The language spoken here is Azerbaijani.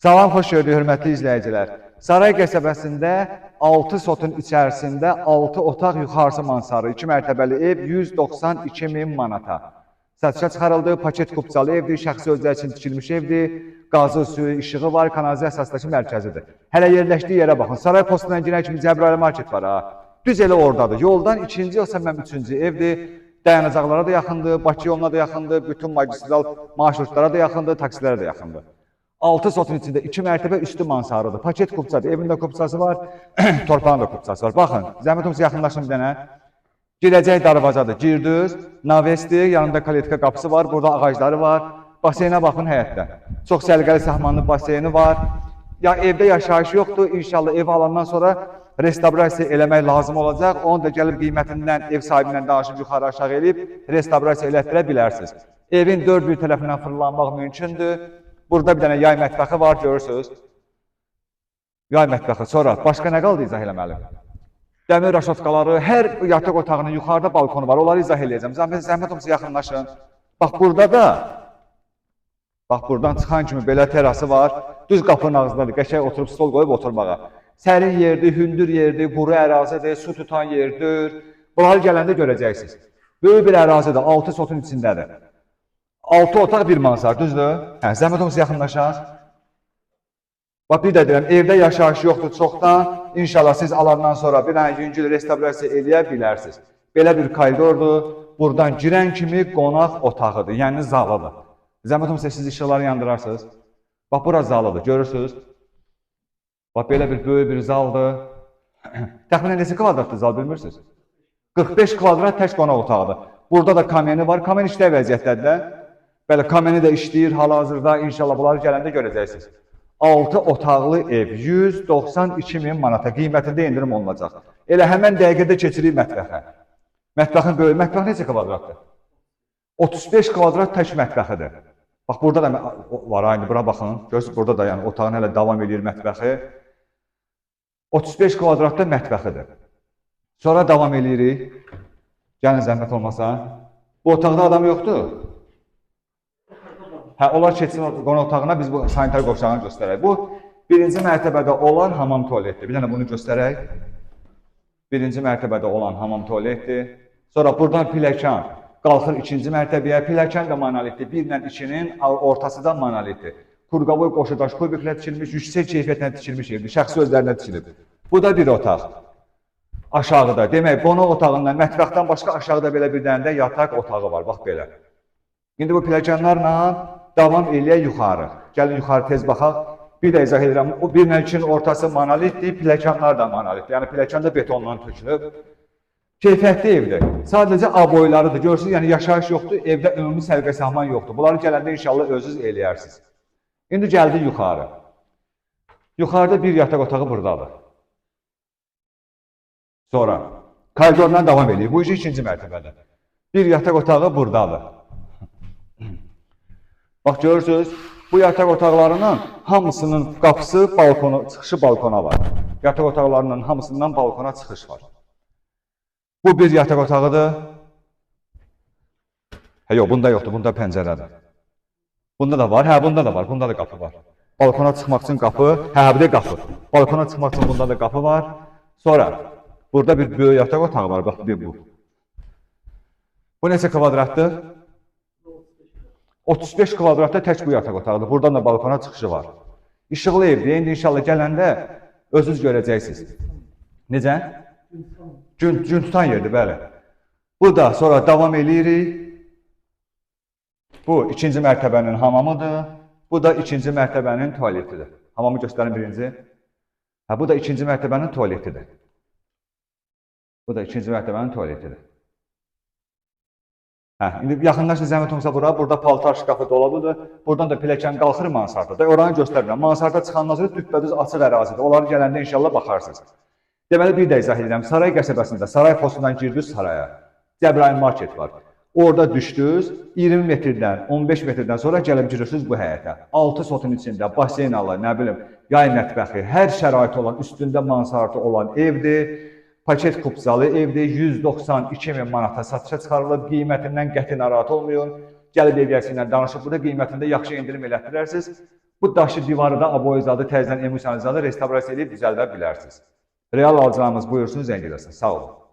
Salam, xoş gördük, hörmətli izləyicilər. Saray qəsəbəsində 6 sotun içərisində 6 otaq yuxarısı mansarı, 2 mərtəbəli ev 192 min manata. Satışa çıxarıldı, paket kupçalı evdir, şəxsi özləri üçün tikilmiş evdir, qazı, suyu, işığı var, kanalizasiya əsasdakı mərkəzidir. Hələ yerləşdiyi yerə baxın. Saray postundan girən kimi Cəbrayıl market var ha. Düz elə oradadır. Yoldan ikinci yoxsa mən üçüncü evdir. Dayanacaqlara da yaxındır, Bakı yoluna da yaxındır, bütün magistral marşrutlara da yaxındır, taksilərə də yaxındır. 6 sotun içində 2 mərtəbə üstü mansarıdır. Paket kupçadır. Evin də kupçası var, torpağın da kupçası var. Baxın, zəhmət olmasa yaxınlaşın bir dənə. Girəcək darvazadır. Girdiniz, navesdir, yanında kaletka qapısı var, burada ağacları var. Baseynə baxın həyətdə. Çox səliqəli sahmanlı baseyni var. Ya evdə yaşayış yoxdur. İnşallah ev alandan sonra restavrasiya eləmək lazım olacaq. Onu da gəlib qiymətindən ev sahibi ilə danışıb yuxarı aşağı eləyib restavrasiya elətdirə bilərsiniz. Evin dörd bir tərəfindən fırlanmaq mümkündür. Burada bir dənə yay mətbəxi var, görürsünüz. Yay mətbəxi. Sonra başqa nə qaldı izah eləməli? Dəmir raşotkaları, hər yataq otağının yuxarıda balkonu var. Onları izah eləyəcəm. Zəhmət olmasa yaxınlaşın. Bax burada da bax buradan çıxan kimi belə terası var. Düz qapının ağzındadır. Qəşəng oturub stol qoyub oturmağa. Sərin yerdir, hündür yerdir, quru ərazidir, su tutan yerdir. Bunları gələndə görəcəksiniz. Böyük bir ərazidir, 6 sotun içindədir. 6 otaq, bir mansard, düzdür? Hə, zəhmət olmasa yaxınlaşaq. Bax bir də deyirəm, evdə yaşayış yoxdur çoxdan. İnşallah siz alandan sonra bir dənə yüngül restavrasiya eləyə bilərsiniz. Belə bir koridordur. Buradan girən kimi qonaq otağıdır, yəni zalıdır. Zəhmət olmasa siz işıqları yandırarsınız. Bax bura zalıdır, görürsünüz? Bax belə bir böyük bir zaldır. Təxminən neçə kvadratdır zal bilmirsiniz? 45 kvadrat tək qonaq otağıdır. Burada da kameni var. Kamen işlək vəziyyətdədir də. Bəli, kameni də işləyir hal-hazırda. İnşallah bunları gələndə görəcəksiniz. 6 otaqlı ev 192 min manata qiymətində endirim olunacaq. Elə həmən dəqiqədə keçirik mətbəxə. Mətbəxin böyük, mətbəx neçə kvadratdır? 35 kvadrat tək mətbəxidir. Bax burada da var aynı bura baxın. Görürsünüz burada da yəni otağın hələ davam eləyir mətbəxi. 35 kvadratda mətbəxidir. Sonra davam eləyirik. Gəlin zəhmət olmasa. Bu otaqda adam yoxdur. Hə, onlar keçsin qonaq otağına, biz bu sanitar qovşağını göstərək. Bu birinci mərtəbədə olan hamam tualetdir. Bir dənə bunu göstərək. Birinci mərtəbədə olan hamam tualetdir. Sonra buradan pilləkən qalxır ikinci mərtəbəyə. Pilləkən də monolitdir. 1 ilə 2-nin ortası da monolitdir. Kurqavoy qoşudaş kubiklə tikilmiş, yüksək keyfiyyətlə tikilmiş evdir. Şəxsi özlərinə tikilib. Bu da bir otaq. Aşağıda. Demək, qonaq otağından, mətbəxdən başqa aşağıda belə bir dənə də yataq otağı var. Bax belə. İndi bu pilləkənlərlə davam eləyək yuxarı. Gəlin yuxarı tez baxaq. Bir də izah edirəm. O 1 ilə 2-nin ortası monolitdir, pilləkənlər də monolitdir. Yəni pilləkən də betondan tökülüb. Keyfiyyətli evdir. Sadəcə aboylarıdır. Görürsünüz, yəni yaşayış yoxdur, evdə ümumi səliqə sahman yoxdur. Bunları gələndə inşallah özünüz eləyərsiniz. İndi gəldik yuxarı. Yuxarıda bir yataq otağı buradadır. Sonra koridordan davam eləyir. Bu işi ikinci mərtəbədə. Bir yataq otağı buradadır. Bax görürsünüz, bu yataq otaqlarının hamısının qapısı balkona, çıxışı balkona var. Yataq otaqlarının hamısından balkona çıxış var. Bu bir yataq otağıdır. Hə yox, bunda yoxdur, bunda pəncərədir. Bunda da var, hə bunda da var, bunda da qapı var. Balkona çıxmaq üçün qapı, hə bu da qapı. Balkona çıxmaq üçün bunda da qapı var. Sonra burada bir böyük yataq otağı var, bax bir bu. Bu neçə kvadratdır? 35 kvadratda tək bu yataq otağıdır. Buradan da balkona çıxışı var. İşıqlı evdir. İndi inşallah gələndə özünüz görəcəksiniz. Necə? Gün tutan yerdir, bəli. Bu da sonra davam eləyirik. Bu ikinci mərtəbənin hamamıdır. Bu da ikinci mərtəbənin tualetidir. Hamamı göstərin birinci. Hə, bu da ikinci mərtəbənin tualetidir. Bu da ikinci mərtəbənin tualetidir. Hə, indi yaxınlaşın zəhmət olmasa bura. Burada paltar şkafı dolabıdır. Buradan da pilləkən qalxır mansarda. Da oranı göstərmirəm. Mansarda çıxandan sonra düppədüz açıq ərazidir. Onları gələndə inşallah baxarsınız. Deməli bir də izah edirəm. Saray qəsəbəsində Saray postundan girdiniz saraya. Cəbrayıl market var. Orada düşdünüz 20 metrdən, 15 metrdən sonra gəlib girirsiniz bu həyətə. 6 sotun içində baseyn alı, nə bilim, yay mətbəxi, hər şəraiti olan, üstündə mansardı olan evdir. Paket kupçalı evdir. 192 min manata satışa çıxarılıb. Qiymətindən qəti narahat olmayın. Gəlib ev yiyəsi ilə danışıb burada qiymətində yaxşı endirim elətdirərsiniz. Bu daşı divarı da aboy zadı təzədən emulsiyalı restavrasiya edib düzəldə bilərsiniz. Real alıcılarımız buyursun, zəng eləsin. Sağ olun.